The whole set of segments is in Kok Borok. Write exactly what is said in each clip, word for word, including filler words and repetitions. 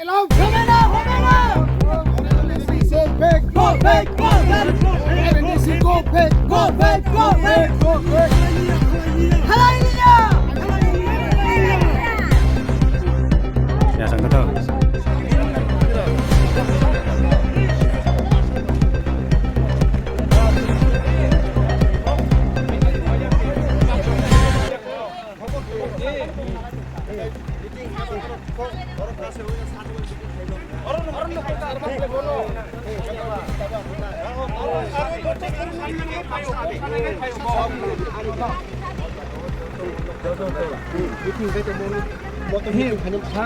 Hello, come on up, come on up. Go back, go back, go back. Go back, go back, go back. Hallelujah. Ya, sangkut.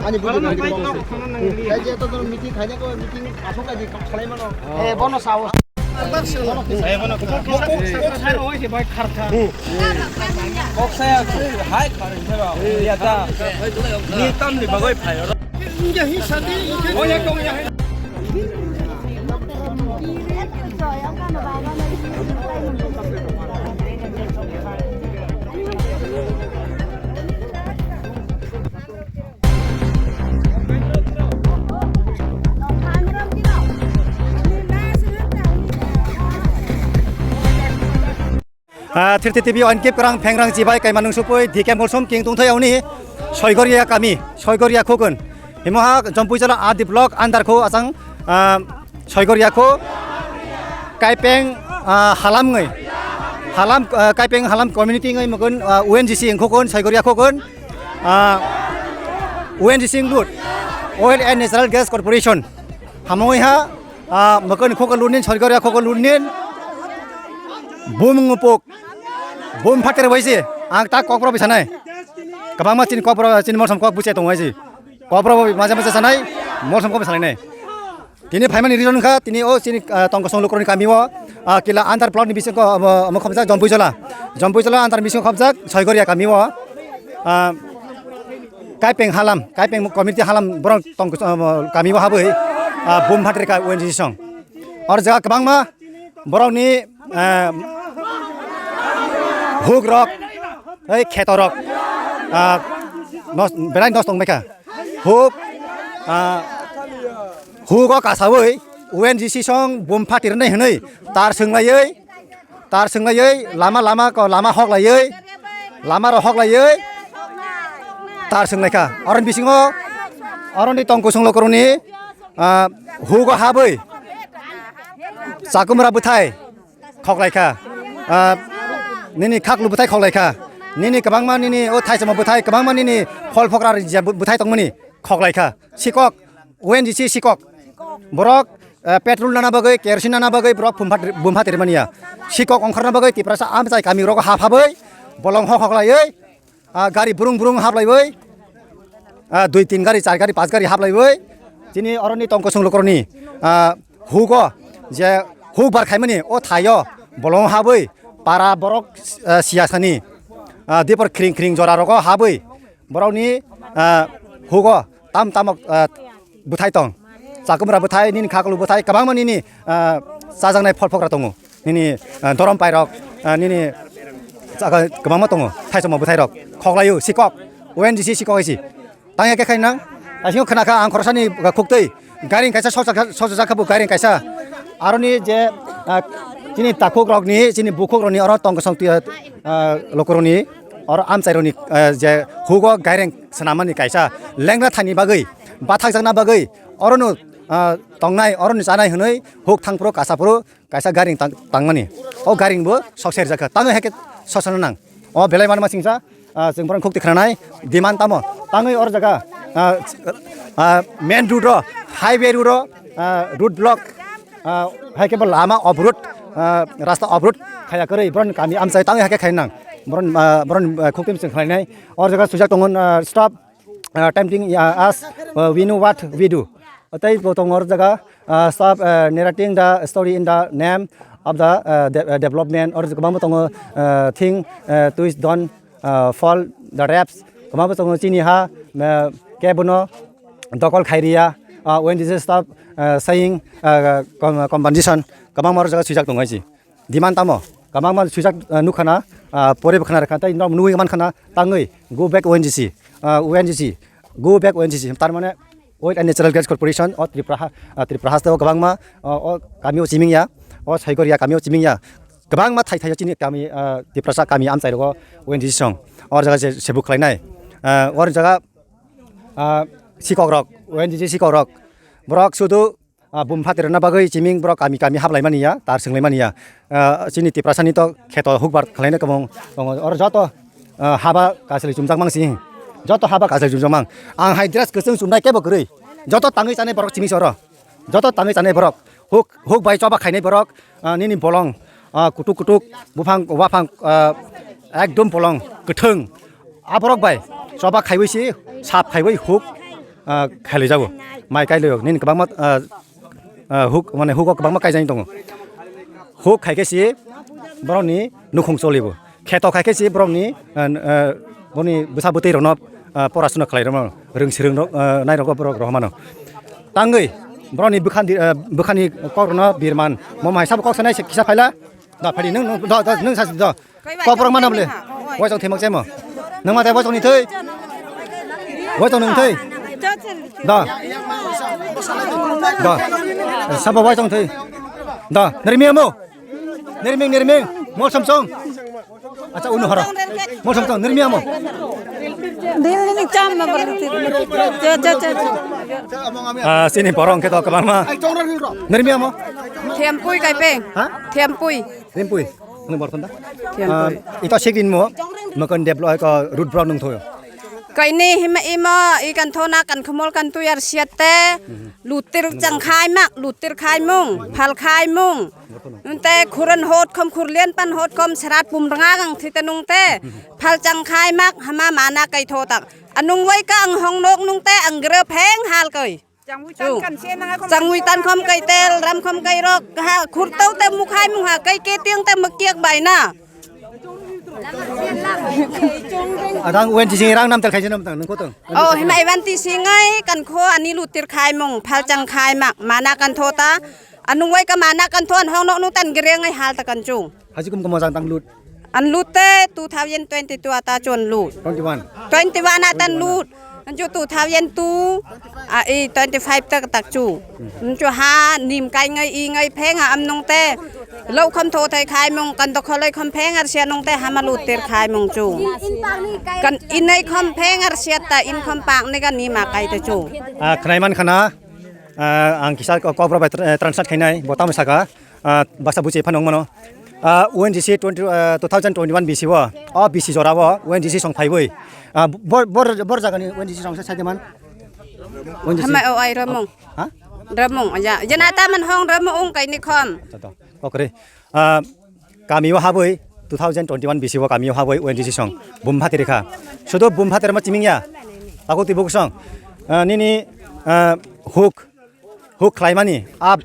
Ani bujo. Meeting khaina ko meeting asok aji khalai mano. Eh, bono sao. Kok saya hai kharin thero. Ya ta. Ni tam ni bagoi phai oro. Ah, thirty T V onkip kwrang phengrang chibai kaima nung supui D K Molsom king tungthai oni Soigoria kami, Soigoria khukun. Himoha Jompuijala R D block under kho asang, ah, Soigoria kho Kaipeng, ah, halam ngai. Halam, ah, Kaipeng halam community ngai mukun, ah, O N G C khukun, Soigoria khukun. Ah, O N G C include Oil and Natural Gas Corporation. Hamoi ha, ah, mokon khoko lunin, sorkar ya khoko lunin. Bum ngupuk. Bum phater waisi. Ang ta kokro bisanai. Kabangma chini kokro, chini Molsom kok buche tong waisi. Kokro maja maja sanai, Molsom kok bisanai nai. Tini phaimani reason kha, tini o chini, ah, tongkosong lukuroni kami o, ah, kila antar plot ni bising ko, amo, amo khobjak Jompuijala. Jompuijala antar bising khobjak, Soigoria kami o. Ah, Kaipeng halam, Kaipeng community halam borok tong, ah, kami o habwi, ah, bum phatrika O N G C song. Or jaga kwbangma borokni, ah, hukrok, ei khetorok, ah, nos-, belai nos tong baikha. Huk, ah, hugo kasawi O N G C song bum phatirnai hwnwi tar swnglaiwi, tar swnglaiwi lama lama ko lama hoklaiwi, lama rok hoklaiwi tar swnglaikha. Oroni bisingo oroni tong kusung lukurokni, ah, hugo habwi chakumra bwthai khoklaikha. Ah, nini khaklu bwthai khoklaikha. Nini kwbangma nini o thaisamo bwthai, kwbangma nini phol phokra rijak bwthai tongmani khoklaikha. Sikok, O N G C sikok. Borok, eh, petrol nana bagwi, kerosene nana bagwi borok bum phat-, bum phatirmaniya. Sikok ongkhorna bagwi Tiprasa amchai kami rogo hap habwi bolong hok hoklaiwi, ah, gari brung brung haplaiwi, ah, dui tin gari, char gari, pas gari haplaiwi. Chini oroni tong kusung lukurokni, ah, hugo je huk bar khaimani o thaio bolong habwi para borok, ah, siyasani, ah, dipor khring khring jora rogo habwi borokni, ah, hugo tam tamo, ah, bwthai tong. Chakumra bwthai, nini khaklu bwthai, kwbangma nini, ah, chajaknai phol phokra tongo. Nini, ah, dorom pairok, ah, nini chaga kwbangma tongo, thaisamo bwthairok. Khoklaio, sikok, O N G C sikok hai si. Tangya khe khainang, asino khna kha ang khoroksani khuktwi. Gairing kaisa sochak-, sochajak kha bo gairing kaisa. Aroni je, ah, chini takhukrokni, chini bukhukrokni oro tong kosong twi, ah, lukurokni, oro amchairokni, ah, je hugo gairing swnamani kaisa lengra thani bagwi, bathakjakna bagwi, orono, ah, tongnai, orono chanai hwnwi huk thangphuru kasaphuru kaisa gairing tang-, tangmani. O gairing bo sok serjak kha. Tangwi hai khe sosona nang. O belai manma singsa, ah, chwng borok khukti khwnanai demand tamo. Tangwi or jaga, ah, ah, main road o, highway road o, ah, road block, ah, hai khe bo lama obrut, ah, rasta obrut khaya kwrwi borok kami amchai tangwi hai khe khainang. Borok, ah, borok, ah, khukti chwng khwlainai. Or jaga swijak tongo, ah, stop, ah, tempting, ah, us, ah, we know what we do. Tei bo tongo or jaga, ah, stop, ah, narrating the story in the name of the, ah, de-, ah, development or kwbangma tongo, ah, thing, ah, twist don, ah, fall the raps, kwbangma tongo chini ha, ah, kebono dokol khairiya, ah, when this is stop, ah, saying, ah, com-, compensation, kwbangma or jaga swijak tongo hai si. Demand tamo, kwbangma swijak, ah, nukha na, ah, pore bwkhana rwkha tei norok nugwi mankha na tangwi go back O N G C, ah, O N G C, go back O N G C, tar mane Oil and Natural Gas Corporation o Tripura ha-, ah, Tripura haste o kwbangma, o, o kami o chiming ya, o Saigoria kami o chiming ya, kwbangma thai thai o chini kami, ah, Tiprasa kami amchai rogo O N G C song o jaga se, se buk khlainai. Ah, o jaga, ah, sikok rok, O N G C sikok rok, borok sudu, ah, bum phatirna bagwi chiming borok kami kami hablai mani ya, tar swnglai mani ya. Ah, chini Tiprasani to kheto hukbar khlaina kwbang tongo. Oro joto, ah, haba kasli chumjak mang si. Joto haba kasli chumjak mang. Ang hai dress kwchwng chumnai kebo kwrwi. Joto tangwi chanai borok chiming si oro. Joto tangwi chanai borok. Huk, huk bai choba khainai borok, ah, nini bolong, ah, kutuk kutuk, buphang, waphang, ah, ekdom bolong, kwthwng. Aborok bai choba khaiwi si, sap khaiwi huk, ah, khailai jago. Mai kailai nini kwbangma, ah, ah, huk, mane hugo kwbangma kaijani tongo. Huk khaikhe si borokni nukhung cholibo. Kheto khaikhe si borokni, ah, ah, boni bwsa bwtwi rokno, ah, porasuna khlai rokno rwng swrwng rok, ah, nai rogo borok rohormano. Tangwi borokni bwkhani, ah, bwkhani kok rokno birman. Mo mai sabo kok sanai se kisa phaila. Da phali nung, nung, da, da, nung sasi da. Kok borok mana bole? Waisong thimok chemo. Nung ma da waisong ni thwi. Waisong nung thwi. Da. Da. Sabo waisong thwi. Da. Nirmi amo. Nirming, nirming. Mol samsong. Acha unu hara. Mol samsong. Nirmi amo. Dil ni cham ma bar. Cha, cha, cha, cha. Ah, sini borong khe to kwbangma. Nirmi amo. Thempui kai peng. Ha? Thempui. Rimpui, ano borthon da? Rimpui. Ah, ito sigin mo, makon deblo ko root brown nung thoyo. Kaini hima imo ikan thona kan khomol kan tuyar siatte, lutir chang khai mak, lutir khai mung, phal khai mung. Nte khuran hot khom, khurlian pan hot khom, serat pum ranga gang thite nung te, phal chang khai mak, hama mana kai tho tak. Anung wai ka ang hong nok nung te, ang gre pheng hal kai. Changwi tan khom kai tel, ram khom kai rok, ha, khurtau te mukhai mung ha, kai ke tiang te mukyak bai na. Adang wen tising rang nam tel khai nam tang nung kotong. Oh, hima iwan tising ai kan kho ani lutir khai mung, phal chang khai mak, mana kan tho ta. Anung wai ka mana kan tho an hong nok nu tan gereng ai hal ta kan chung. Haji kum kum jang tang lut. An lut te two thousand twenty-two ata chun lut. Twenty-one. Twenty-one atan lut. Anju two thousand two, a, i twenty-five tak tak chu. Anju ha nim kai ngai i ngai pheng ha am nung te. Lo kham tho thai khai mung kan to kholoi kham pheng ar sia nung te hama lut ter khai mung chu. Kan inai kham pheng ar sia ta in kham pak ne kan ni ma kai te chu. Ah, khnai man khana. Ah, ang kisa ko-, kokborok bai tra-, eh, translate khainai, bo tamo saka, ah, baksa buchi phano wngmano. Ah, O N G C twenty, ah, two thousand twenty-one B C o, o B C jora o O N G C song phaiwi. Ah, bor, bor, bor jagani O N G C song sa saideman. O N G C. Hama o ai ramung. Ha? Ramung, ya, ya na taman hong ramung ong kaini khom. Tato. Kokre. Ah, kami o habwi two thousand twenty-one B C o kami o habwi O N G C song bum phatiri kha. Sudo bum phatiri ma chiming ya. Tago twi buk song. Ah, nini, ah, huk, huk khlaimani, ah,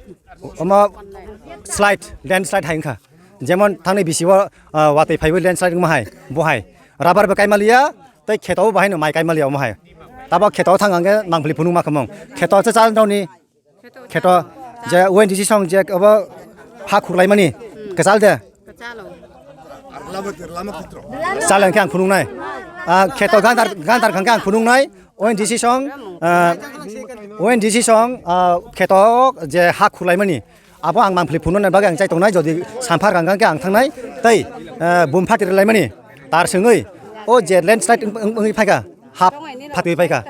omo slide, landslide hai wngkha. Jemon thangni B C o, ah, watwi phaiwi landslide wngma hai, bo hai. Rubber bo kaimaliya, tei kheto bo bahai no mai kaimaliya omo hai. Tabo kheto thang angke nangphli phunuk ma khamung. Kheto cha cha noni Kheto je O N G C song je abo ha khuklaimani kwchal de. Kwchalo. Chal hwnkhe ang phunuknai. Ah, kheto gandar, gandar hwnkhe ang phunuknai. O N G C song, ah, O N G C song, ah, kheto je ha khuklaimani. Abo ang mangphli phunuknai bagwi ang chai tongnai, jodi samphar hwnkhe ang thangnai. Tei, ah, bum phatri laimani. Tar swngwi. O je landslide wng-, wng-, wngwi phaikha. Hap phatwi paikha.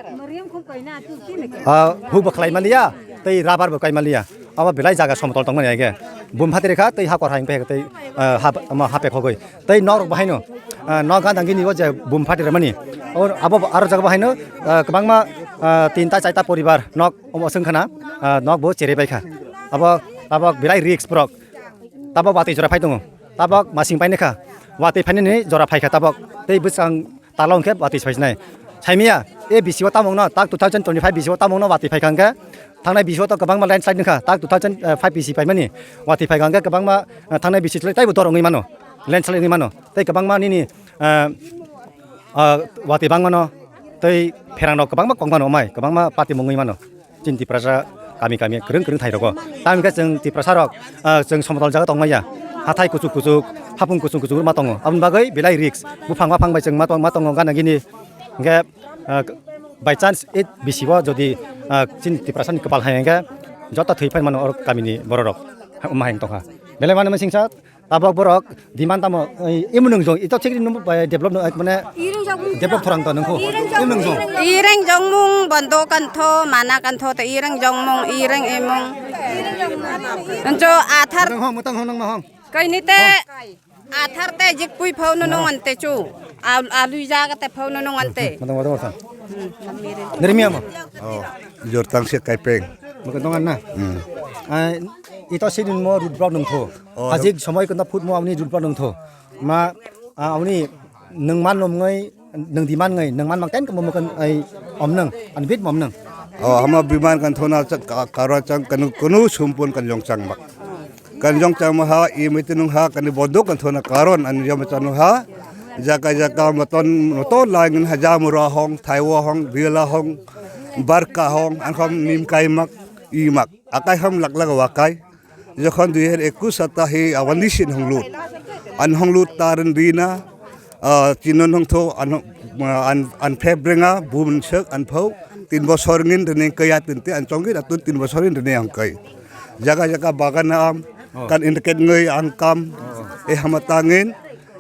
Ah, huk bo khlai maliya, tei rubber bo kai maliya. Abo belai jaga somotol tongmani hai khe. Bum phatri kha, tei hakor hai wngkha, tei, ah, hap, ama hape khogwi. Tei nok rok bahaino, ah, nok gana gini o je bum phatri mani. O, abo aro jaga bahaino, ah, kwbangma, ah, tinta chaita poribar nok omo swng khana, ah, nok bo cherei paikha. Abo, abo belai risk borok. Tabok watwi jora phai tongo. Tabok masing paini kha. Watwi phainani jora phaikha tabok. Tei bwsang tala hwnkhe watwi phaisinai. Saimanya, e B C o tamungno, tak two thousand twenty-five B C o tamungno watwi phaikha hwnkhe, thangnai B C o to kwbangma landslide wngkha, tak two thousand five B C paimani watwi phaikha hwnkhe kwbangma, eh, thangnai B C taibo dor wngwi mano, landslide wngwi mano. Tei kwbangma nini, eh, ah, watwi bangmano, tei pherang rok kwbangma kok mano, omai kwbangma patimung wngwi mano. Chini Tiprasa kami kami kwrwng kwrwng thai rogo. Tamoni khe chwng Tiprasa rok, ah, chwng somodol jaga tongmaya. Hathai kuchuk kuchuk, hapung kuchung kuchung ma tongo. Aboni bagwi belai risk. Buphang baphang bai chwng ma tong-, ma tongo gana gini. Hingkhe, ah, by chance it bisi o jodi, ah, chini Tiprasa ni kwpal hai hwnkhe joto thwi phai mano oro kamini borok rok. Ha, ma hai tongkha. Belai mano machine sa tabok borok demand tamo, ei, imung nung jong ito chikri nung bai develop no, mane develop thorang to nungkho. Imung nung jong. Ireng jongmung bondo kantho, mana kantho to ireng jongmung, ireng imung. Enjo athar Mutang hong, mutang hong, nang ma hong. Kaini te athar te jik pui phau no nung ante chu. Al-, alui jaga te phau no nung ante. Matang, matang, matang. Nirmiya mo? Oh, jor tang se kaipeng. Mukun tongan na? Hmm. Ah, ito sidin mo road block nung tho. Oh, hajik somoi kanta food mo amni road block nung tho. Ma, ah, amni nung man nom ngai, nung di man ngai, nung man mang ten kamo mukun ai om nung, an bit mom nung. Oh, hama biman kan thona chak ka-, karo chang kanu, kunu sumpun kan jong chang mak. Kanjong chama ha, i mitinung ha, kani bodok kan thona karon an jama chanu ha. Jaka jaka maton, maton lain ha, jamura hong, thaiwa hong, biela hong, barka hong, an kham nim kai mak, i mak. Akai ham lak lak wakai. Jokhon dui hajar ekus sata hi awani sin hong lut. An hong lut tarin rina, ah, chinon hong tho, an, an, an phep renga, bun sek, an phau. Tin bosor ngin rene kaya tinte, an chongin atun tin bosor ngin rene hong kai. Jaga jaga bagan am, Oh. kan indicate ngoi ang kam, Oh. eh, hama tangin,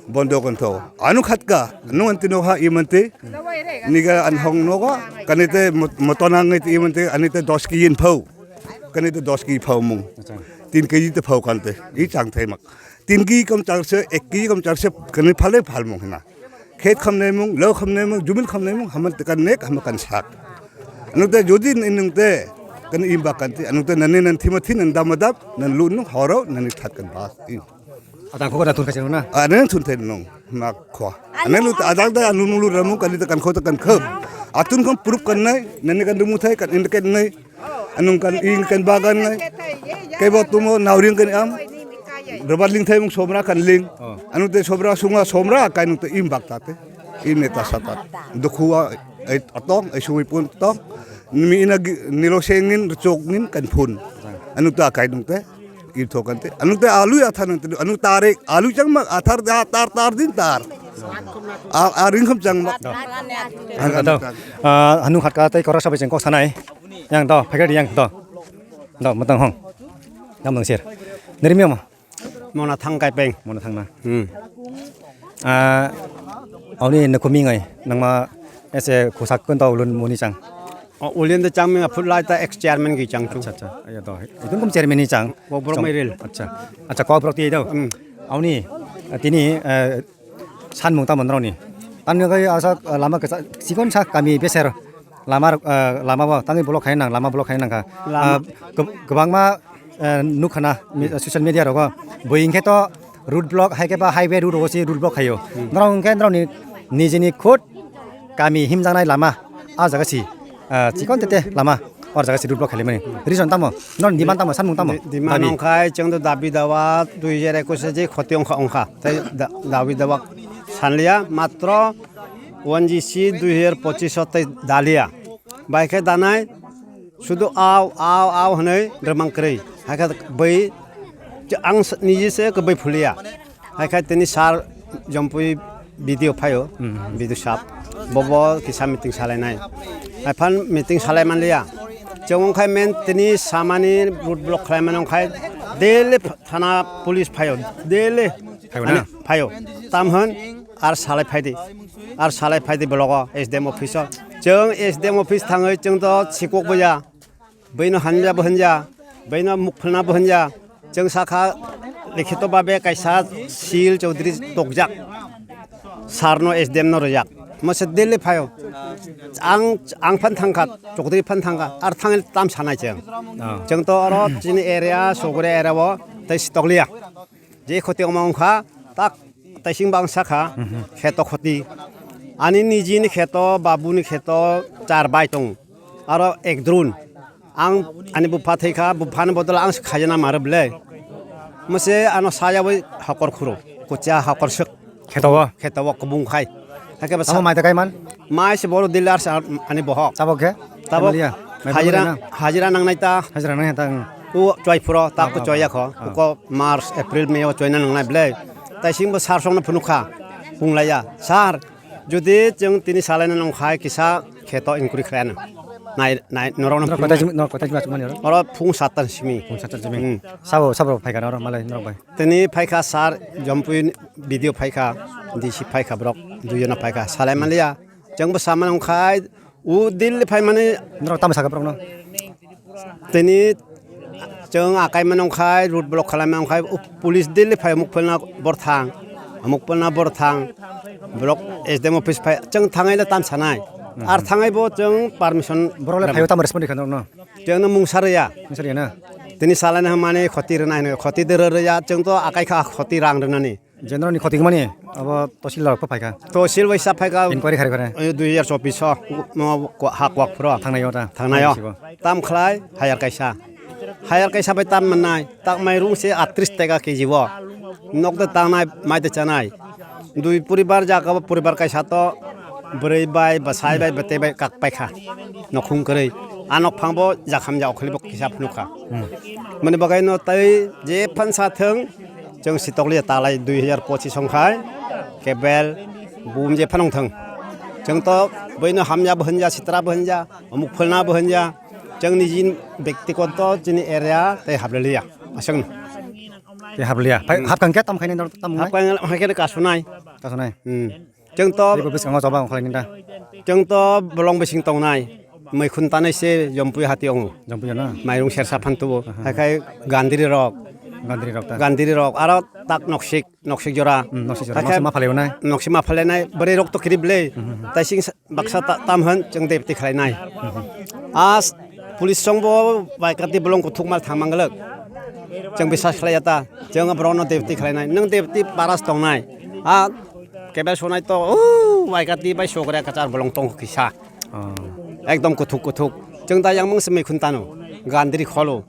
bondo kon tho. Anu khatka, anu anti no ha imanti, niga an hong nogo, kanite mot-, motona ngoi ti imanti, anite dos ki yin phau, kanite dos ki phau mung. Acha. Tin K G te phau kante, i chang thai mak. Tin K G kom char se, ek K G kom char se, kani phale phal mung hina. Khet khamnai mung, lo khamnai mung, jumin khamnai mung, haman tekan nek, hama kan sak. Anu te jodi nung te, kan imba kan te, anu te nani nan thima thi nan dam dap, nan lu nung horo, nani that kan bas. I. Adang ko da thun ka chero na? Ane thun te nung, ma kho. Ane lu adang da anu lu ramu kan te kan kho ta kan khap. Atun kan proof kan nai, nani kan dumu thai kan indicate nai. Anung kan ing kan bagan ngai. Kebo tumo nauring kan am. Rabar ling thai mung sobra kan ling. Oh. Anu te sobra sunga sobra kai nung te im bak ta te. Im neta sata. Dukhu a, ai atong, ai sui pun tong. Mi ina gi-, nilo sengin, rchok ngin kan phun. Anu ta kai nung te. Im tho kan te. Anu te alu atha nung te. Anu tarik, alu chang mak athar da tar tar din tar. A, a ring kham chang mak. Anu Ado, tar. Ah, anu khat ka tei kora sabai cheng kok sanai. Yang do, packet yang do. Do, matang hong. Yang mangsir. Nirmi ama? Mona thang kai peng. Mona thang na. Hmm. Ah, auni nakumi ngai. Nangma ese khusak kun do ulun muni chang. O, ulun de chang mi phut lai ta ex chairman gi chang chu. Acha, acha. Ayo do. Idun kum chairman ni chang. Kok borok mai ril. Acha. Acha, kok borok ti do. Hmm. Auni, ah, tini, eh, sanmung tamo norokni. Tamni hwnkhe asa lama kisa chikon sa kami beser lama, eh, lama bo tangwi block khaina nang, lama block khaina nangkha. Lama. Ah, gw-, gwbangma, eh, nukha na mi-, social media rogo. Bui hinkhe to road block, hai khe ba highway road rogo si road block khaio. Hmm. Norok hinkhe norokni nijini khud kami himjaknai lama, ah jaga si, ah, chikon tete lama. Or jaga si road block khalimani. Reason tamo? Non demand tamo? Sanmung tamo? Di-, demand dabi. Ongkhai chwng do dabi dawa dui hajar ekwis je khoti ongkha ongkha. Tei da-, dabi dawa sanliya matro one G C dui hajar pochis o tei daliya. Bai khe danai sudu aw, aw, aw hwnwi rwmang kwrwi. Hai khe bai ang s-, niji se kwbai phuliya. Hai khe tini sir Jompui B D O phaio, Hmm. B D O sir. Bobo kisa meeting salainai. Hai phan meeting salai manliya. Chwng khai men tini samani road block khlai mano khai daily thana police phaio, daily Phaio na? Ani phaio. Tam hwn ar salai phaidi. Ar salai phaidi blogo S D M office o. Chwng S D M office thangwi chwng to sikok boya. Baino hanja bo hanja, baino mukphulna bo hanja. Chwng sakha likhito babe kaisa sil Chaudhary tokjak. Sarno S D M no rwjak. Mose Delhi phaio. Ang, ang phan thangkha, Chaudhary phan thangkha, ar thangil tam sanai chwng. Ah. Chwng to oro chini area, Sogore area o tei sitokliya. Je khoti wngma wngkha, tak taising bang sakha, Mhm. kheto khoti. Ani nijini kheto, babuni kheto, char bai tongo. Aro ek drun. Ang ani bupha thwi kha, buphani bodol ang se khaijana maro bwle. Mose ano sayawi hokor khuro, kuchia hokor suk. Kheto o? Kheto o kubung khai. Hakhe ba Amo sa- mai ta kaiman? Mai se boro dealer sa ani bohok. Tabok khe? Tabok Malia. Mai hajira, boro na? Hajira nangnai ta. Hajira nangnai ta, ang. U choi phuro, tak Ah, ko ah, choi ah, yakho. ah. Uko March, April, May o choina nangnai bwle. Taising bo sar songno phunukha. Punglaiya. Sar, jodi chwng tini salaina nongkhai kisa kheto inquiry khlaina. Nai, nai, norok no Norok phunuknai. Kotai jim-, norok kotai jima chukmani oro? Oro phung satta simi. Phung satta simi. Hmm. Sabo, sabo phaikha oro malai norok bai. Tini phaikha sir Jompui video phaikha, D C phaikha borok, duijono phaikha. Salai maliya, chwngbo sama wngkhai, u Delhi phaimani Norok tamo sakha borokno? Tini chwng akai mano khai, road block khalai mano khai, u police Delhi phai, amuk phalna bor thang, amuk phalna bor thang, block S D M office phai, chwng thangai le tam sanai. Ar thangai bo chwng permission Borok le rema. Phaio tamo respond kha norokno? Chwng no mungsa rwya. Mungsa rwya na? Tini salai na mani khoti rwna hino, khoti de rwya, chwng to akai kha khoti rang rwnani. General ni khoti mani abo tosil rok phaikha. Tosil bai sa phaikha. Inquiry khai khai. Oyo dui hajar chobbish o, mo ko-, ha kwak phuro. Thangnai o ta. Thangnai o. Sibo. Tam khlai, hayar kaisa. Hayar kaisa bai tam mannai, tak mai rung se atris teka K G o. Nok de tangnai, mai de chanai. Dui poribar jaga bo poribar kaisa to bwrwi bai, bwsai bai, bwtwi bai kak paikha. Nokhung kwrwi. A nok phang bo jakham ja okhli bo kisa phunukha. Hmm. Mani bagai no tai je phan sa thung, Chwng sitokliya talai dui hajar pochis wngkhai, kebel bum je phanang thang. Chwng to boino hamya bo hwnja, sitra bo hwnja, amuk phalna bo hwnja. Chwng nijin bektigoto chini area tei hablaliya. Aswkno. Tei hablaliya. Phai Hmm. hapkang khe tam khainai nor tam wngnai? Hapkang hai khe kasunai. Kasunai. Hmm. Chwng to Teibo bwskango choba wngkha lainai da. Chwng to bolong bising tongnai. Maikhun tanai se Jompui hati ongo. Jompui na? Mairung sersa phan tubo. Aha. Hai khai gandiri rok. Gandiri rok ta. Gandiri rok. Aro tak noksik, noksik jora. Hmm, noksik jora. Hai khai Noksik ma phalai nai? Noksik ma phalai nai. Bwrwi rok to kirip le. Hmm, hmm, hmm. Taising sa-, baksa ta-, tam hwn chwng depti khlai nai. Hmm, hmm. As police song bo bai kati bolong kuthuk mal thang manglak. Chwng bisas khlai ya ta. Chwng borok no depti khlai nai. Nwng depti paras tong nai. A kebel sonai to, o, waikati bai sokre kachar bolong tong kisa. Oh. Ekdom kuthuk kuthuk. Chwng da yang mung se maikhun tano. Gandri kholo.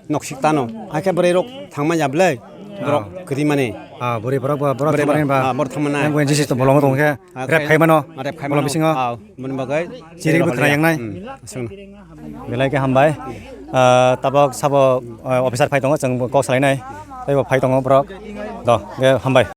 Noksik tano. Hakhe bwrwi rok thangma ya bwlai. Borok Oh. kwrwi mani. Ah, bwrwi borok bo, borok Bwrwi thangmani borok, ba. Ah, borok thangmani. Yang wen jisi to bolong tong khe. Ah, Rep khai mano. Ah, rep khai Bolong mano. Bisingo. Ah, mani bagai. Chiri Chiri bwkhwrang bagai. Yang nai. Hmm, aswkno. Belai khe hambai. Ah, tabok sabo, ah, officer phai tongo, chwng kok salai nai. Tei bo phai tongo borok. Do, ge hambai.